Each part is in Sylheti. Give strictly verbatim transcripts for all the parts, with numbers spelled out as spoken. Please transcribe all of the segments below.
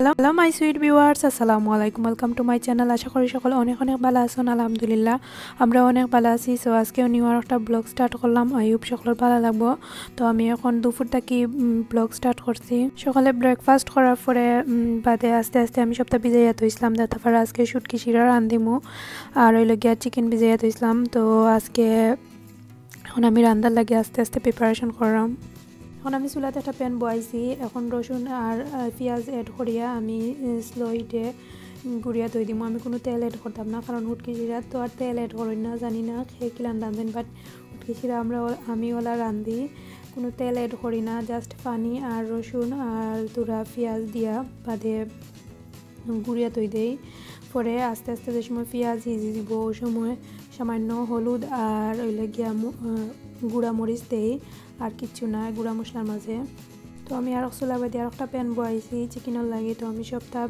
Hello my sweet viewers, আসসালামু আলাইকুম, welcome to my channel। আশা করি সকল অনেক অনেক ভালা আছইন। আলহামদুলিল্লাহ, আমরা অনেক ভালা আছি। So আজকেও new আর একটা vlog start করলাম, I hope সকলর ভালা লাগবো। তো আমি এখন দুপুর থাকি vlog start করছি। সকালে breakfast করার পরে উম, বাদে আস্তে আস্তে আমি সবটা ভিজাইয়া থইছিলাম। তারপরে আজকে শুটকি শিরা রান্ধিমু, আর অইলো গিয়া chicken ভিজাইয়া থইছিলাম। তো আজকে এখন আমি রান্ধার লাগি আস্তে আস্তে preparation করলাম। এখন আমি চুলাত একটা pan বওয়াইছি। এখন রসুন আর আহ, পিঁয়াজ add করিয়া আমি slow heat এ গুড়িয়া থই দিমু। আমি কুনু তেল add করতাম না, কারণ হুটকি শিরাত তো আর তেল add করইন না। জানি না কে কিলান রান্ধইন, but হুটকি শিরা আমরা অ- আমি অলা রান্ধি, কুনু তেল add করি না, just পানি আর রসুন আর থুড়া পিঁয়াজ দিয়া বাদে গুড়িয়া থই দেই। পরে আস্তে আস্তে যে সময় পিঁয়াজ সিজি যিবো, ওই সময় সামান্য হলুদ আর অইলো গিয়া মু- আহ, গুঁড়া মরিচ দেই, আর কিচ্ছু না গুঁড়া মশলার মাঝে। তো আমি আর চুলা বাদি আর একটা pan বওয়াইছি chicken র লাগি। তো আমি সবটা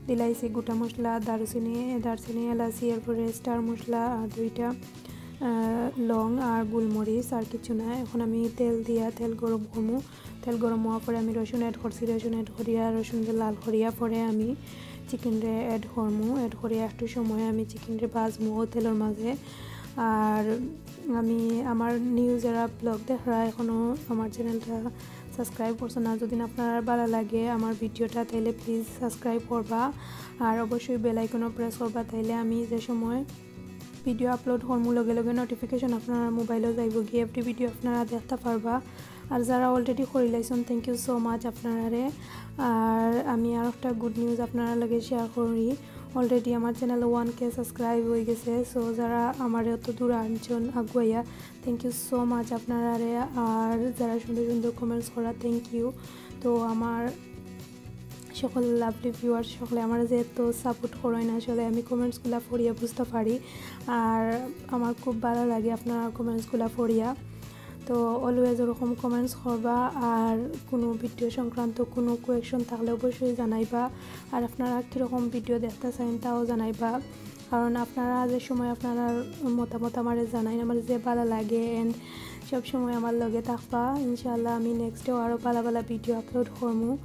দিলাইছি, গোটা মশলা, দারুচিনি, দারচিনি, এলাচি, এরপরে star মশলা আর দুইটা আহ, লং আর গোলমরিচ, আর কিচ্ছু না। এখন আমি তেল দিয়া তেল গরম করমু। তেল গরম হওয়ার পরে আমি রসুন add করছি, রসুন add করিয়া রসুন যে লাল করিয়া পরে আমি chicken রে add করমু। Add করিয়া একটু সময় আমি chicken রে ভাজমু ও তেলর মাঝে। আর আমি আমার new যারা vlog দেখরা এখনো আমার channel টা subscribe করছো না, যদি আপনারা ভালা লাগে আমার video টা, তাইলে please subscribe করবা, আর অবশ্যই bell icon ও press করবা, তাইলে আমি যে সময় video upload করমু লগে লগে notification আপনারা mobile ও যাইবো গিয়া, every video আপনারা দেখতা পারবা। আর যারা already করিলাইছইন, thank you so much আপনারারে। আর আমি আর একটা good news আপনারা লগে share করি, already আমার channel ও one K subscribe হই গেছে। So যারা আমারে অত দূর আনছইন আগুয়াইয়া, thank you so much আপনারারে। আর যারা সুন্দর সুন্দর comments করা, thank you। তো আমার সকল lovely viewers সকলে আমার যে এত support করইন, আসলে আমি comments গুলা পড়িয়া বুঝতা পারি, আর আমার খুব ভালা লাগে আপনারা comments গুলা পড়িয়া। তো always ওরকম comments করবা, আর কুনু video সংক্রান্ত কুনু question থাকলে অবশ্যই জানাইবা, আর আপনারা কিরকম video দেখতা চাইন তাও জানাইবা, কারণ আপনারা যে সময় আপনারার মতামত আমারে জানাইন, আমার যে ভালা লাগে and সব সময় আমার লগে থাকবা। ইনশাআল্লাহ আমি next এও আরও ভালা ভালা video upload করমু।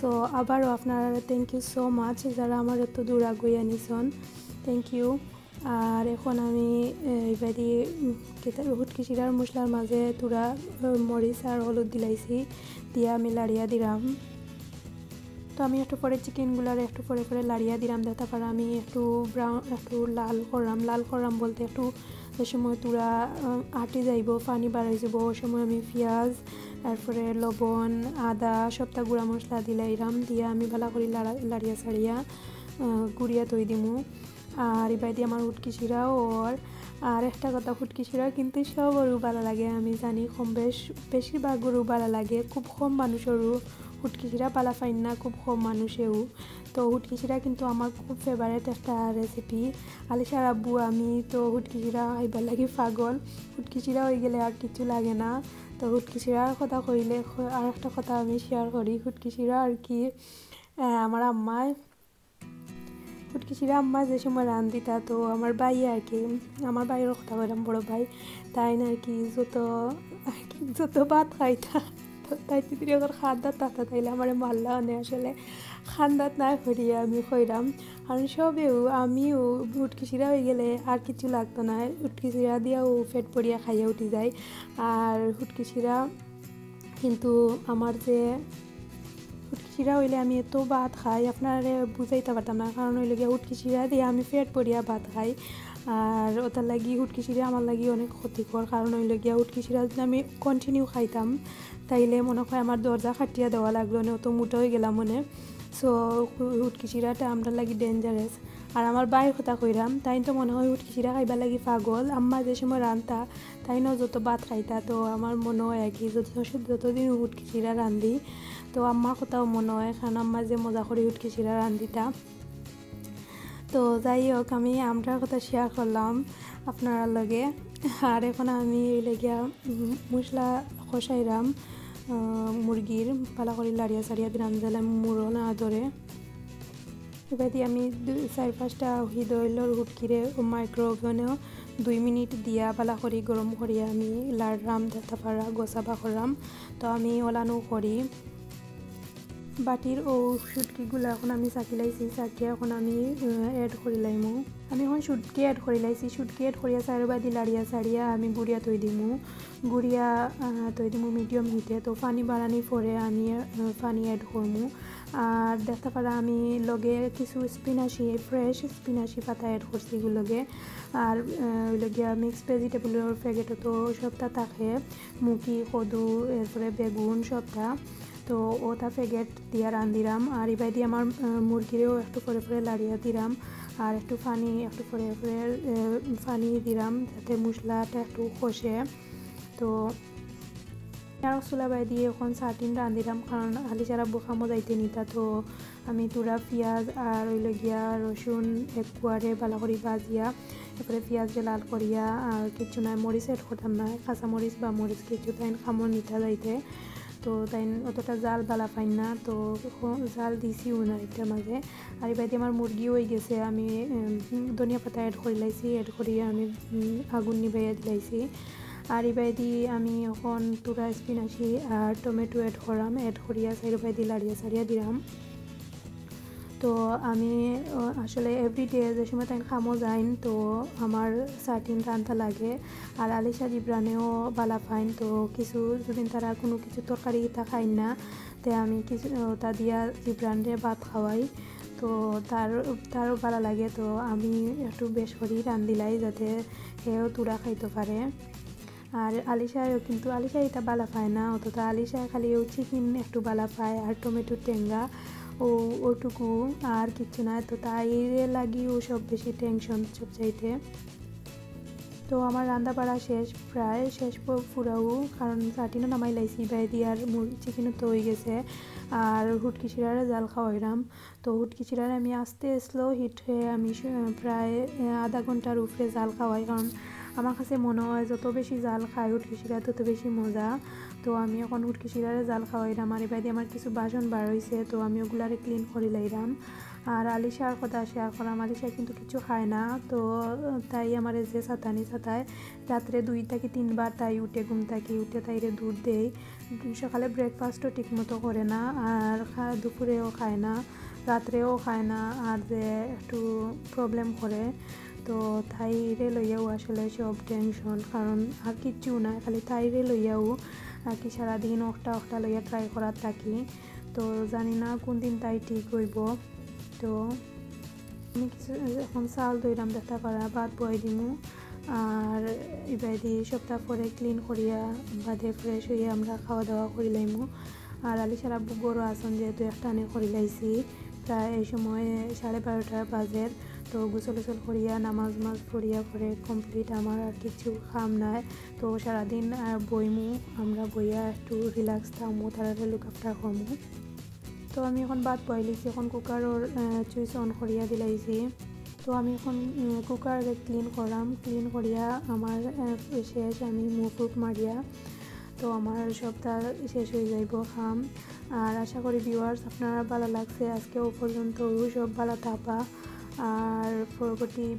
So আবারও আপনারা thank you so much যারা আমার এত দূর আগুয়াই আনিছইন, thank you। আর এখন আমি এবাদি হুটকি শিরার মশলার মাঝে থুড়া মরিচ আর হলুদ দিলাইছি, দিয়া আমি লাড়িয়া দিলাম। তো আমি একটু পরে chicken গুলারে একটু পরে পরে লাড়িয়া দিলাম, দেখতা পাররা আমি একটু brown, একটু লাল করলাম। লাল করলাম বলতে একটু যে সময় থুড়া আটি যাইবো, পানি বারই যাইবো, ওই সময় আমি পিঁয়াজ, তারপরে লবণ, আদা, সবটা গুঁড়া মশলা দিলাইলাম, দিয়া আমি ভালা করি লাড়া- লাড়িয়া চাড়িয়া গুড়িয়া থই দিমু। আর এবাদি আমার হুটকি শিরা অর। আর একটা কথা, হুটকি শিরা কিন্তু সবরউ ভালা লাগে, আমি জানি কম বেশ, বেশিরভাগরউ ভালা লাগে, খুব কম মানুষরউ হুটকি শিরা ভালা পাইন না, খুব কম মানুষেউ। তো হুটকি শিরা কিন্তু আমার খুব favourite একটা recipe। আলিশার আব্বু আমি তো হুটকি শিরা খাইবার লাগি পাগল, হুটকি শিরা অই গেলে আর কিচ্ছু লাগে না। তো হুটকি শিরার কথা কইলে খ- আর একটা কথা আমি share করি, হুটকি শিরা আর কি, আহ, আমার আম্মায় হুটকি শিরা আম্মা যে সময় রান্ধিতা, তো আমার ভাই আর কি, আমার ভাইর কথা কইলাম, বড় ভাই, তাইন আর কি যত, আর কি যত ভাত খাইতা, তো তাই যদি এখন খান্দাত থাকতা, তাইলে আমারে মারলা অনে। আসলে খান্দাত না করিয়া আমি কইলাম, কারণ সবেউ, আমিও হুটকি শিরা অই গেলে আর কিচ্ছু লাগতো না, হুটকি শিরা দিয়াউ পেট ভরিয়া খাইয়া উঠি যাই। আর হুটকি শিরা কিন্তু আমার যে হুটকি শিরা অইলে আমি এত ভাত খাই, আপনারারে বুঝাইতা পারতাম না, কারণ অইলো গিয়া হুটকি শিরা দিয়া আমি পেট ভরিয়া ভাত খাই। আর ওটার লাগি হুটকি শিরা আমার লাগি অনেক ক্ষতিকর, কারণ অইলো গিয়া হুটকি শিরা যদি আমি continue খাইতাম, তাইলে মনে হয় আমার দরজা কাটিয়া দেওয়া লাগলো, মানে অত মোটা অই গেলাম মানে। So হুটকি শিরাটা আমরার লাগি dangerous। আর আমার ভাইর কথা কইরাম, তাইন তো মনে হয় হুটকি শিরা খাইবার লাগি পাগল। আম্মা যে সময় রানতা, তাইনও যত ভাত খাইতা, তো আমার মনে হয় আর কি, যত, যতদিন হুটকি শিরা রান্ধি, তো আম্মার কথাও মনে হয়, কারণ আম্মা যে মজা করি হুটকি শিরা রান্ধিতা। তো যাই হোক, আমি আমরার কথা share করলাম আপনারার লগে। আর এখন আমি অইলো গিয়া, উম, মশলা কষাইরাম, আহ, মুরগির ভালা করি লাড়িয়া চাড়িয়া দিলাম, যেন মুড়ো না ধরে। এবাদি আমি দুই, চাইর পাঁচটা হিদো অইলোর হুটকিরে ও micro oven ও দুই মিনিট দিয়া ভালা করি গরম করিয়া আমি লাড়রাম, দেখতা পাররা গোসাবা কররাম। তো আমি ওলানো করি। বাটির অউ শুটকিগুলা অখন আমি ছাকিলাইছি, ছাকিয়া অখন আমি, আহ, add করিলাইমু। আমি অখন শুটকি add করিলাইছি, শুটকি add করিয়া চাইরোবায়দি লাড়িয়া চাড়িয়া আমি গুড়িয়া থই দিমু। গুড়িয়া, আহ, থই দিমু medium heat-এ। তো পানি বাড়ানির পরে আমি, আহ, পানি add করমু। আর দেখতা পারা আমি লগে কিছু স্পিনাচি, fresh স্পিনাচি পাতা add করছি এগুর লগে। আর, আহ, অইলো গিয়া mix vegetable-র packet-ও তো সবটা থাকে, মুখি, কদু, এরপরে বেগুন সবটা। তো অটা packet দিয়া রান্ধিরাম। আর ইবায়দি আমার, আহ, মুরগিরেও একটু পরে পরে লাড়িয়া দিরাম, আর একটু পানি, একটু পরে পরে, আহ, পানি দিরাম, যাতে মশলাটা একটু কষে। তো আর চুলা বায়দি অখন sardine রান্ধিরাম, কারণ আলিশার আব্বু কামো যাইতে নিতা। তো আমি থুড়া পিয়াজ আর অইলো গিয়া রসুন একুয়ারে ভালা করি ভাজিয়া, এরপরে পিয়াজরে লাল করিয়া, আর কিচ্ছু নাই, মরিচ add করতাম না, কাঁচা মরিচ বা মরিচ কিচ্ছু, তাইন কামো নিতা যাইতে। তো তাইন অতটা ঝাল ভালা পাইন না, তো হ-, ঝাল দিছিও না ইটার মাঝে। আর ইবায়দি আমার মুরগি অই গেছে, আমি, উম, ধনিয়া পাতা add করিলাইছি, add করিয়া আমি, উম, আগুন নিবাইয়া দিলাইছি। আর ইবায়দি আমি অখন থুড়া স্পিনাচি আর টমেটো add করাম, add করিয়া চাইরোবায়দি লাড়িয়া চাড়িয়া দিরাম। তো আমি, আহ, আসলে everyday যে সময় তাইন কামো যাইন, তো আমার sardine রান্তা লাগে। আর আলিশা জিবরানেও ভালা পাইন, তো কিছু যদি তারা কুনু কিছু তরকারি ইতা খাইন না, তে আমি কিছু, আহ, তা দিয়া জিবরানরে ভাত খাওয়াই। তো তার, তারও ভালা লাগে, তো আমি একটু বেশ করি রান্ধিলাই যাতে হেও থুড়া খাইতো পারে। আর আলিশায়ও কিন্তু, আলিশায় ইতা ভালা পায় না, অতটা আলিশায় খালি অউ chicken একটু ভালা পায় আর টমেটো টেঙ্গা, অউ, অউটুকু, আর কিচ্ছু না। তো তাইরে লাগিউ সব বেশি tension সব চাইতে। তো আমার রান্না বাড়া শেষ, প্রায় শেষ প-, পুরাউ, কারণ sardine-ও নামাইলাইছি ইবায়দি, আর মুর-, chicken-ও তো অই গেছে, আর হুটকি শিরারে ঝাল খাওয়াইরাম। তো হুটকি শিরারে আমি আস্তে slow heat-এ আমি স-, প্রায়, আহ, আধা ঘন্টার উপরে ঝাল খাওয়াই, কারণ আমার কাছে মনে হয় যত বেশি ঝাল খায় হুটকি শিরা তত বেশি মজা। তো আমি অখন হুটকি শিরারে ঝাল খাওয়াইরাম। আর ইবায়দি আমার কিছু বাসন বার অইছে, তো আমি অগুলারে clean করিলাইরাম। আর আলিশার কথা share করাম, আলিশা কিন্তু কিচ্ছু খায় না। তো তাই আমারে যে সাতানি সাতায়, রাত্রে দুই থাকি তিনবার তাই উঠে, ঘুম থাকি উঠে তাইরে দুধ দেই। সকালে breakfast-ও ঠিক মতো করে না, আর খা-, দুপুরেও খায় না, রাত্রেও খায় না, আর যে একটু problem করে। তো তাইরে লইয়াউ আসলে সব tension, কারণ আর কিচ্ছু নাই, খালি তাইরে লইয়াউ আর কি সারাদিন অখটা অখটা লইয়া try করার থাকি। তো জানি না কুন দিন তাই ঠিক অইবো। তো আমি কিছু অখন চাউল ধইরাম, দেখতা পারা ভাত বওয়াই দিমু। আর ইবায়দি সবটা পরে clean করিয়া বাদে fresh অইয়া আমরা খাওয়া দাওয়া করিলাইমু। আর আলিশার আব্বু ঘরো আছইন, যেহেতু একটানে করিলাইছি, প্রায় এই সময় সাড়ে বারোটা বাজের। তো গোসল উসল করিয়া নামাজ মাজ পড়িয়া পরে complete, আমার আর কিচ্ছু কাম নাই। তো সারাদিন, আহ, বইমু, আমরা বইয়া একটু relax থাকমু, তারারে look after করমু। তো আমি অখন ভাত বওয়াইলিছি, অখন cooker-র, আহ, switch on করিয়া দিলাইছি। তো আমি অখন, উম, cooker clean করাম, clean করিয়া আমার, আহ, শেষ আমি মুখ ফুক মারিয়া, তো আমার সবটা শেষ অই যাইবো কাম। আর আশা করি viewers আপনারা ভালা লাগছে আজকে অউ পর্যন্ত, সব ভালা থাকবা। আর পরবর্তী